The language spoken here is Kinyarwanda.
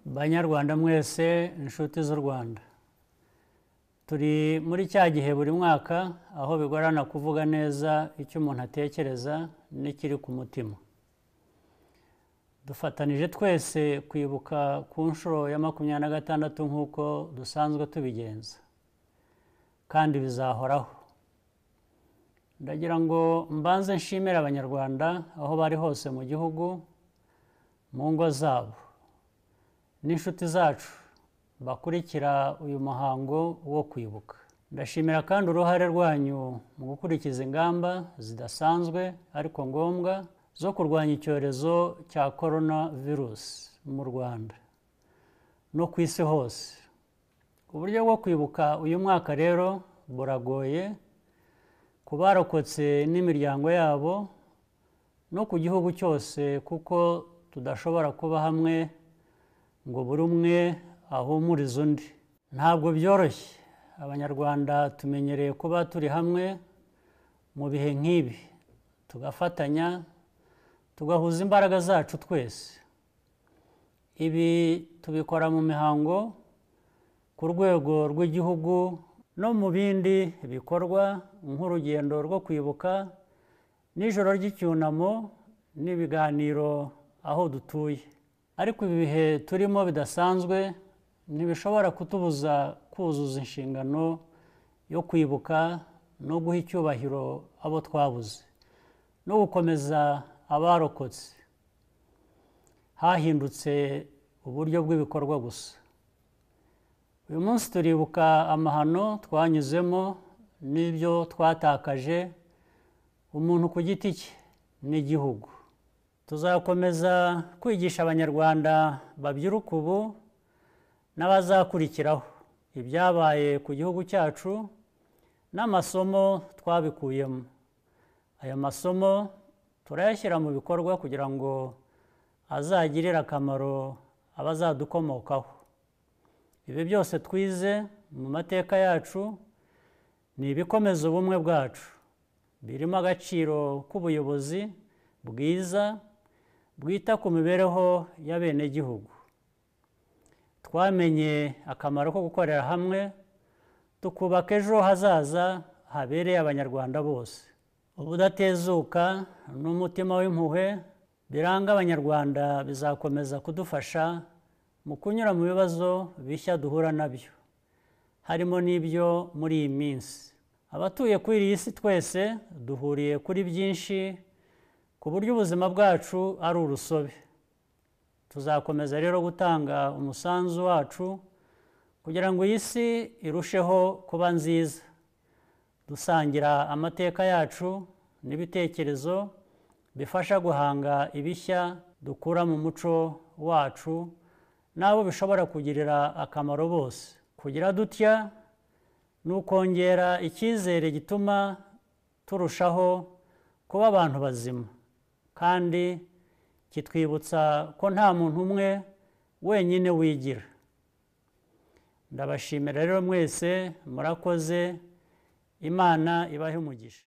Banyarwanda mwese, inshuti z'u Rwanda, turi muri cya gihe buri mwaka aho bigorana kuvuga neza icyo umuntu atekereza n'ikiri ku mutima. Dufatanije twese kwibuka ku nshuro ya 26 nk'uko dusanzwe tubigenza, kandi bizahoraho. Ndagira ngo mbanze nshimire Abanyarwanda aho bari hose mu gihugu, mu ngo zabo n'inshuti zacu bakurikira uyu muhango wo kwibuka. Ndashimira kandi uruhare rwanyu mu gukurikiza ingamba zidasanzwe ariko ngombwa zo kurwanya icyorezo cya corona virus mu Rwanda no ku isi hose. Uburyo bwo kwibuka uyu mwaka rero buragoye ku barokotse n'imiryango yabo no ku gihugu cyose, kuko tudashobora kuba hamwe ngo buri umwe ahumurize undi. Ntabwo byoroshye. Abanyarwanda tumenyereye kuba turi hamwe mu bihe nk'ibi, tugafatanya, tugahuza imbaraga zacu twese. Ibi tubikora mu mihango ku rwego rw'igihugu no mu bindi bikorwa nk'urugendo rwo kwibuka n'ijoro ry'icyunamo n'ibiganiro aho dutuye. Ariko ibi bihe turimo bidasanzwe ntibishobora kutubuza kuzuza inshingano yo kwibuka no guha icyubahiro abo twabuze no gukomeza abarokotse. Hahindutse uburyo bw'ibikorwa gusa. Uyu munsi turibuka amahano twanyuzemo n'ibyo twatakaje, umuntu ku giti cye n'igihugu. Tuzakomeza kwigisha Abanyarwanda babyiruka ubu n'abazakurikiraho ibyabaye ku gihugu cyacu n'amasomo twabikuyemo. Aya masomo turayashyira mu bikorwa kugira ngo azagirire akamaro abazadukomokaho. Ibi byose twize mu mateka yacu ni ibikomeza ubumwe bwacu, birimo agaciro k'ubuyobozi bwiza bwita ku mibereho y'abenegihugu. Twamenye akamaro ko gukorera hamwe tukubaka ejo hazaza habereye Abanyarwanda bose. Ubudatezuka n'umutima w'impuhwe biranga Abanyarwanda bizakomeza kudufasha mu kunyura mu bibazo bishya duhura nabyo, harimo n'ibyo muri iyi minsi. Abatuye kuri iyi si twese duhuriye kuri byinshi ku buryo ubuzima bwacu ari urusobe. Tuzakomeza rero gutanga umusanzu wacu kugira ngo iyi si irusheho kuba nziza, dusangira amateka yacu n'ibitekerezo bifasha guhanga ibishya dukura mu muco wacu n'abo bishobora kugirira akamaro bose. Kugira dutya ni ukongera icyizere gituma turushaho kuba abantu bazima, kandi kitwibutsa ko nta muntu umwe wenyine wigira. Ndabashimira rero mwese, murakoze. Imana ibahe umugisha.